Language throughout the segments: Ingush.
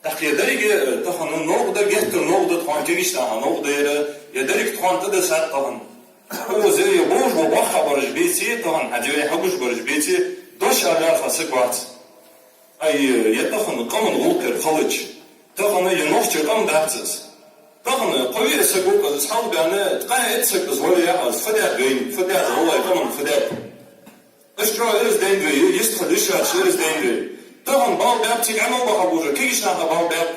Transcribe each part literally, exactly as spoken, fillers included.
ТӀаккха ер деррига, э, тахан новкъа да, геттара новкъа да тхона, кагийча наха новкъа да ер, ер деррига тхона тӀадессад тахан. Укхаза ер болаш бола боккхагӀбараш беце, тахан хьадувцаш хьагуш бараш беце, дош ала лаьрхӀа саг вац. Ай, ер тахан къаман гӀулакх хилча, тахан ер нохчий къам дац из. Тахан кхо виъ саг ва-кх из хьалбаьнна, ткъаь итт саг из вале яхаш, фу даьд вайна, фу даьд валлахӀи къаман, фу даьд. Аш чӀоагӀа ираз дайнад вай, йистхила йиш яц ираз дайнад вай. Тахан бала баьб цига Ӏамал баха болча, кагийча наха бала баьб.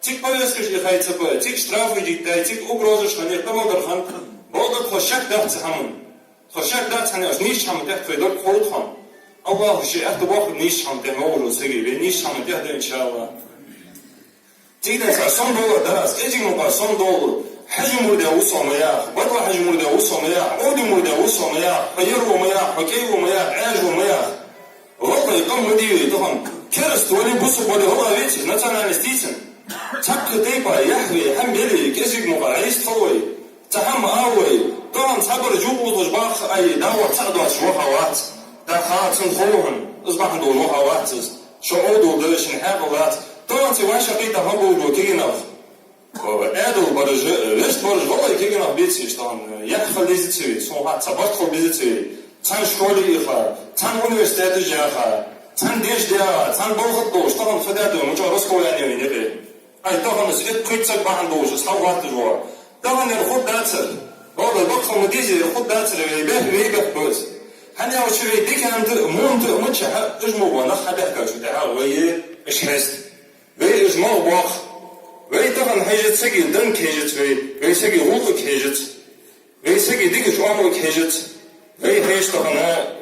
Цига повесткаш ихай цхьабакъда, цига штрафаш диттай, цига угрозаш хиннай, къамаьл дар хиннад. Бала да, тхо шек дац цу хӀаман. Тхо шек дац, хӀана аьлча нийсача хӀаман тӀехьа тхоай дог ховргда тхона. АллахӀа ше аьттув боаккхаргда нийсача хӀаман тӀехьа мел волча сага, вай нийсача хӀаман тӀехьа да, иншааллахӀ. Цига денз цхьа сомадовлар дар аз, кӀезига мукъагӀа сомадовла. Хьажа мурд ва со ма яха, бакъда хьажа мурд ва со ма яха, Ӏовдий мурд ва со ма яха, хьо ер ва ма яха, хьо кӀай ва ма яха, Ӏаьржа ва ма яха. ВаллахӀи, къам ма дий вай тахан. Кераста вале, бусалба вале, гӀалгӀа веце, национальность дийцача, цхьаккха тайпара яхь вай, хӀама яле, кӀезига мукъагӀа йистхила вай. Цхьа хӀама ала вай, тахан цхьабараш юкъе укхаза баха, ай, дӀахо цхьа а доацаш ваха вац. ТӀаккха цунна ховргда, из бахьан долаш ваха вац из. Шо Ӏовдал да, шун хьаькъал дац. Тахан цига вӀашагӀкхийтта хӀама болаш бола кагий нах. Ӏаьдал бараш, вешта бараш, валлахӀи, кагий нах беце иштта тахан, яхь хила дезац вай, сона хетта, цхьа барт хила безац вай. Цхьан школе иха, цхьан университеташ яха, цхьан дешаш даьха, цхьан балха тӀа долаш, тахан фу даьд вай, ма чӀоагӀа раскол яьннай вайна юкъе. Ай, тахан из итт-пхийтта саг бахьан долаш из хьалгӀатташ ва. Тахан ер хургдацар. Валлахь, бакъ хила ма дезий, ер хургдацар, вай бехк, вай бехк ба из. ХӀана аьлча вай диканна а, вона а мичахьа уж мо бола нах хьабаьхкачул тӀехьагӀа вай уж хьест. Вай уж малх боаккх. Вай тахан хьежац сага денга, хьежац вай, вай сага гӀулакхага хьежац. Вай сага дикача оамалга хьежац. Вай хьеж тахан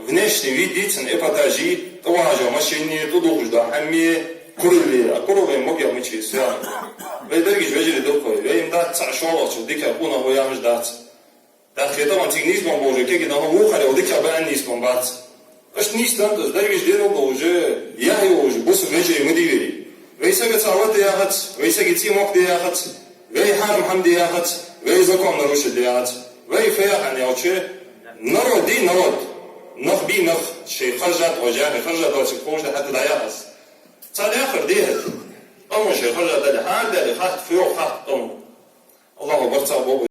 внешний вид дийцача, эпатажи, тӀавоагӀаш машини, тӀадувхаш дола хӀамеи, куралеи, а курал вайна могаш мичай связан. Вай дерригаш вежарий да-кх вай, вайна дац цхьа шоллагӀчул дикагӀа къонах ва яхаш дац. ТӀаккха тахан цига нийсбенна болча кагий наха вокхар а дикагӀа баьнна нийсбенна бац. Иштта нийсденнад из, дерригаш денал долаш, яхь йолаш, бусалба вежарий ма дий вай. Вай сага цхьа лата яхац, вай сага цӀий-мохк де яхац, вай хьарам хӀама де яхац, вай закон нарушать де яхац. Вай фу яхар аьлча, народ дий народ, нах бий нах, шоай харжа дола, жаьхе харжа дола цига ховш да хӀаьта дӀаяхац. Цхьа дехар дехар. Къаман шоай харжа дале, хӀара дале, хатта фу йоах, хатта къаман. АллахӀа барт цхьа болба.